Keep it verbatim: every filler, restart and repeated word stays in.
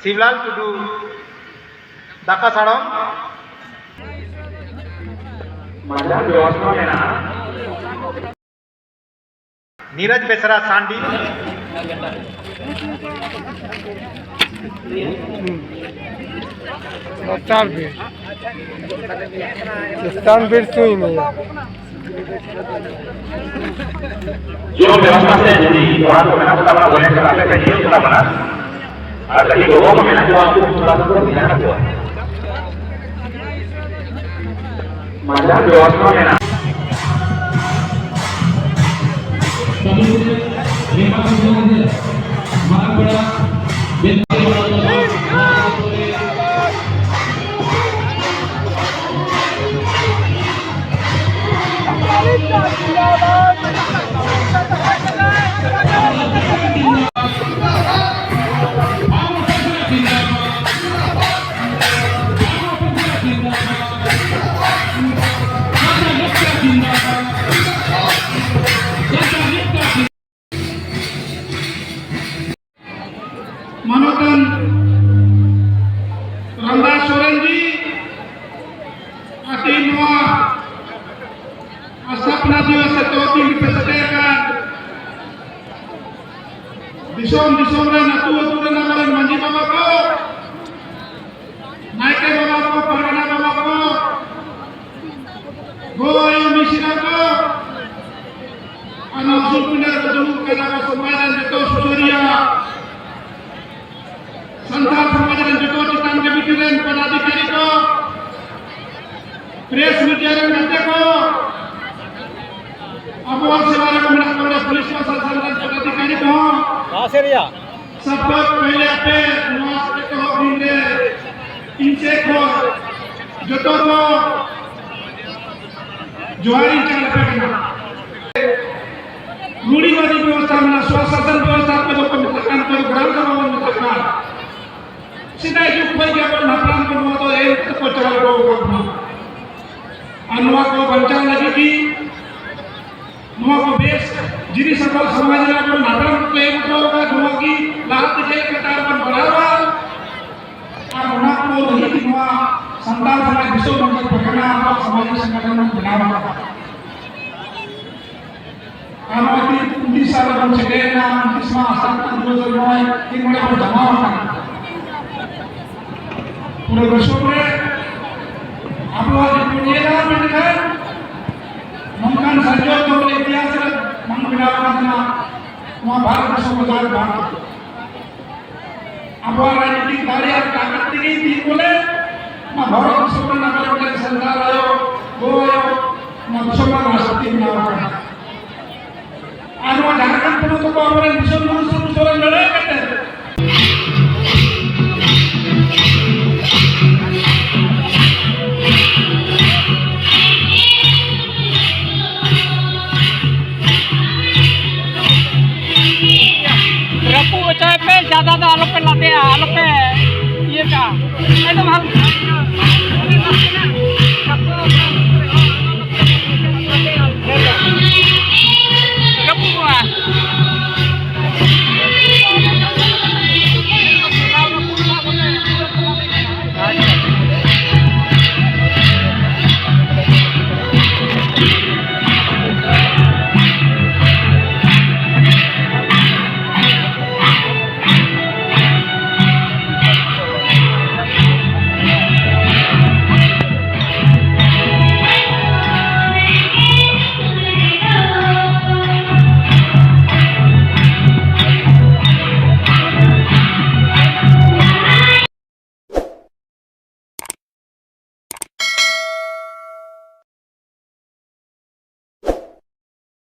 ᱥᱤᱵᱞᱟᱞ ᱴᱩᱰᱩ, ᱫᱟᱠᱟ ᱥᱟᱲᱚᱢ᱾ ᱢᱟᱡᱟᱱ ᱵᱮᱵᱚᱥᱛᱷᱟ ᱢᱮᱱᱟᱜᱼᱟ᱾ ᱱᱤᱨᱚᱡᱽ ᱵᱮᱥᱨᱟ, ᱥᱟᱱᱰᱤ᱾ ᱪᱮᱛᱟᱱ ᱵᱤᱨ, ᱪᱮᱛᱟᱱ ᱵᱤᱨ ᱪᱩᱭ ᱢᱮ᱾ ᱡᱚᱢ ᱵᱮᱵᱚᱥᱛᱷᱟ ᱥᱮ ᱡᱩᱫᱤ ᱠᱚᱲᱟ ᱠᱚ ᱢᱮᱱᱟᱜ ᱠᱚᱛᱟ ᱵᱚᱱᱟ, ᱵᱚᱞᱮ ᱠᱚᱲᱟ ᱯᱮ ᱧᱮᱞ ᱠᱚᱛᱟ ᱵᱚᱱᱟ᱾ ᱟᱨ ᱠᱟᱹᱴᱤᱡ ᱜᱚᱜᱚ ᱠᱚ ᱢᱮᱱᱟᱜ ᱠᱚᱣᱟ, ᱩᱱᱠᱩ ᱛᱷᱚᱲᱟ ᱫᱚᱠᱚ ᱫᱷᱮᱭᱟᱱ ᱟᱠᱚᱣᱟ᱾ ᱢᱟᱡᱟᱱ ᱵᱮᱵᱚᱥᱛᱷᱟ ᱢᱮᱱᱟᱜᱼᱟ᱾ ᱢᱟᱱᱚᱛᱟᱱ ᱨᱟᱢᱫᱟᱥ ᱥᱚᱨᱮᱱ ᱡᱤ, ᱟᱨ ᱛᱮᱦᱮᱧ ᱱᱚᱣᱟ ᱥᱛᱷᱟᱯᱚᱱᱟ ᱫᱤᱵᱚᱥ ᱨᱮ ᱛᱚ ᱛᱤᱸᱜᱩ ᱯᱮ ᱥᱮᱴᱮᱨ ᱟᱠᱟᱱ ᱫᱤᱥᱚᱢ ᱫᱤᱥᱚᱢ ᱨᱮᱱ, ᱟᱹᱛᱩ ᱟᱹᱛᱩ ᱨᱮᱱ ᱟᱵᱚᱨᱮᱱ ᱢᱟᱹᱡᱷᱤ ᱵᱟᱵᱟ ᱠᱚ, ᱱᱟᱭᱠᱮ ᱵᱟᱵᱟ ᱠᱚ, ᱯᱟᱨᱜᱟᱱᱟ ᱵᱟᱵᱟ ᱠᱚ, ᱜᱚ ᱟᱭᱳ ᱢᱤᱥᱨᱟ ᱠᱚ, ᱟᱨ ᱱᱚᱣᱟ ᱥᱩᱨ ᱯᱤᱸᱰᱟᱹ ᱨᱮ ᱫᱩᱲᱩᱵ ᱠᱟᱱᱟ ᱠᱚ, ᱥᱚᱢᱟᱡᱽ ᱨᱮᱱ ᱡᱚᱛᱚ ᱥᱩᱥᱟᱹᱨᱤᱭᱟᱹ, ᱥᱟᱱᱛᱟᱲ ᱥᱚᱢᱟᱡᱽ ᱨᱮᱱ ᱡᱚᱛᱚ ᱪᱮᱛᱟᱱ ᱠᱚᱢᱤᱴᱤ ᱨᱮᱱ ᱯᱚᱫᱟᱫᱷᱤᱠᱟᱨᱤ ᱠᱚ, ᱯᱨᱮᱥ ᱢᱤᱰᱤᱭᱟ ᱨᱮᱱ ᱜᱟᱛᱮ ᱠᱚ, ᱟᱵᱚᱣᱟᱜ ᱥᱮᱵᱟ ᱨᱮ ᱢᱮᱱᱟᱜ ᱠᱚᱣᱟ ᱯᱩᱞᱤᱥ ᱯᱨᱚᱥᱟᱥᱚᱱ ᱨᱮᱱ ᱯᱚᱫᱟᱫᱷᱤᱠᱟᱨᱤ ᱠᱚᱦᱚᱸ, ᱚᱠᱟ ᱥᱮᱫ ᱨᱮᱭᱟᱜ? ᱥᱟᱯᱟᱵ ᱯᱟᱹᱭᱞᱟᱹ ᱟᱯᱮ ᱱᱚᱣᱟ ᱮᱛᱚᱦᱚᱵ ᱫᱤᱱ ᱨᱮ ᱤᱧ ᱥᱮᱫ ᱠᱷᱚᱱ ᱡᱚᱛᱚ ᱠᱚ ᱡᱚᱦᱟᱨ ᱤᱧ ᱪᱟᱞ ᱟᱯᱮ ᱠᱟᱱᱟ᱾ ᱨᱩᱲᱤ ᱵᱟᱹᱫᱤ ᱵᱮᱵᱚᱥᱛᱷᱟ ᱢᱮᱱᱟᱜᱼᱟ, ᱥᱚᱥᱟᱥᱚᱱ ᱵᱮᱵᱚᱥᱛᱷᱟ ᱠᱚᱫᱚ ᱠᱚ ᱢᱮᱛᱟᱜ ᱠᱟᱱ ᱛᱟᱵᱚᱱᱟ, ᱜᱨᱟᱢ ᱥᱚᱵᱷᱟ ᱵᱚᱱ ᱢᱮᱛᱟᱜ ᱠᱟᱱ᱾ ᱥᱮᱫᱟᱭ ᱡᱩᱜᱽ ᱠᱷᱚᱱ ᱜᱮ ᱟᱵᱚᱨᱮᱱ ᱦᱟᱯᱲᱟᱢ ᱠᱚ ᱱᱚᱣᱟ ᱫᱚ ᱮᱢ ᱠᱟᱛᱮ ᱠᱚ ᱪᱟᱞᱟᱣ ᱟᱹᱜᱩ ᱟᱠᱟᱫ ᱵᱚᱱᱟ᱾ ᱟᱨ ᱱᱚᱣᱟ ᱠᱚ ᱵᱟᱧᱪᱟᱣ ᱞᱟᱹᱜᱤᱫ ᱜᱮ ᱱᱚᱣᱟ ᱠᱚ ᱵᱮᱥ ᱡᱤᱱᱤᱥ ᱟᱵᱚᱣᱟᱜ ᱥᱚᱢᱟᱡᱽ ᱨᱮ ᱟᱵᱚᱨᱮᱱ ᱦᱟᱯᱲᱟᱢ ᱠᱚᱠᱚ ᱮᱢ ᱦᱚᱴᱚ ᱟᱠᱟᱫ, ᱱᱚᱣᱟ ᱜᱮ ᱞᱟᱦᱟᱛᱮ ᱪᱮᱫ ᱞᱮᱠᱟ ᱟᱨ ᱵᱚᱱ ᱵᱟᱲᱦᱟᱣᱟ᱾ ᱞᱟᱹᱜᱤᱫ ᱱᱚᱣᱟ ᱥᱟᱱᱛᱟᱲ ᱥᱚᱢᱟᱡᱽ ᱫᱤᱥᱚᱢ ᱢᱚᱧᱪᱚ ᱯᱟᱨᱜᱟᱱᱟ ᱟᱵᱚᱣᱟᱜ ᱥᱟᱢᱟᱡᱤᱠ ᱥᱚᱝᱜᱚᱴᱷᱚᱱ ᱵᱚᱱ ᱵᱮᱱᱟᱣ ᱟᱠᱟᱫᱟ᱾ ᱟᱨ ᱱᱚᱜᱼᱚᱭ ᱛᱤᱱ ᱩᱱᱛᱤᱥ ᱥᱟᱞ ᱨᱮᱵᱚᱱ ᱥᱮᱴᱮᱨᱮᱱᱟ, ᱩᱱᱛᱤᱥ ᱢᱟ ᱟᱥᱟᱲ ᱠᱩᱱᱟᱹᱢᱤ ᱨᱮ ᱱᱚᱜᱼᱚᱭ ᱛᱤᱱ ᱢᱚᱬᱮ ᱵᱚᱱ ᱡᱟᱱᱟᱢ ᱟᱠᱟᱱᱟ᱾ ᱯᱩᱨᱟᱹ ᱵᱤᱥᱥᱚ ᱨᱮ ᱟᱵᱚᱣᱟᱜ ᱡᱩᱫᱤ ᱵᱚᱱ ᱧᱮᱞᱟ, ᱢᱮᱱᱠᱷᱟᱱ ᱱᱚᱝᱠᱟᱱ ᱥᱟᱨᱡᱚᱢ ᱫᱚ ᱵᱚᱞᱮ ᱤᱛᱤᱦᱟᱥ ᱨᱮ ᱵᱟᱝ ᱵᱮᱱᱟᱣ ᱟᱠᱟᱱᱟ ᱱᱚᱣᱟ ᱵᱷᱟᱨᱚᱛ ᱫᱤᱥᱚᱢ ᱨᱮ ᱡᱟᱦᱟᱸ ᱵᱟᱝ᱾ ᱟᱵᱚᱣᱟᱜ ᱨᱟᱡᱽᱱᱤᱛᱤᱠ ᱫᱟᱲᱮ ᱟᱨ ᱛᱟᱠᱚᱛ ᱛᱮᱜᱮ ᱛᱤᱦᱤᱧ ᱵᱚᱞᱮ ᱱᱚᱣᱟ ᱵᱷᱟᱨᱚᱛ ᱫᱤᱥᱚᱢ ᱨᱮ ᱱᱟᱜᱟᱢ ᱨᱮ ᱥᱟᱱᱛᱟᱲ ᱟᱭᱳ, ᱜᱚ ᱟᱭᱳ, ᱱᱚᱣᱟ ᱫᱤᱥᱚᱢ ᱨᱮᱱᱟᱜ ᱨᱟᱥᱴᱨᱚᱯᱚᱛᱤ ᱵᱮᱱᱟᱣ ᱟᱠᱟᱱᱟ᱾ ᱟᱨ ᱱᱚᱣᱟ ᱡᱷᱟᱲᱠᱷᱚᱸᱰ ᱯᱚᱱᱚᱛ ᱫᱚ ᱟᱵᱚᱨᱮᱱ ᱫᱤᱥᱚᱢ ᱜᱩᱨᱩ ᱥᱤᱫᱩ ᱥᱚᱨᱮᱱ ᱞᱟᱹᱲᱦᱟᱹᱭ ᱠᱟᱛᱮ ᱨᱟᱹᱯᱩᱫ ᱦᱚᱪᱚᱭ ᱯᱮ, ᱡᱟᱫᱟ ᱫᱚ ᱟᱞᱚᱯᱮ ᱞᱟᱫᱮᱭᱟ, ᱟᱞᱚᱯᱮ ᱤᱭᱟᱹ ᱠᱟᱜᱼᱟ, ᱮᱠᱫᱚᱢ ᱦᱟᱞᱠᱟ᱾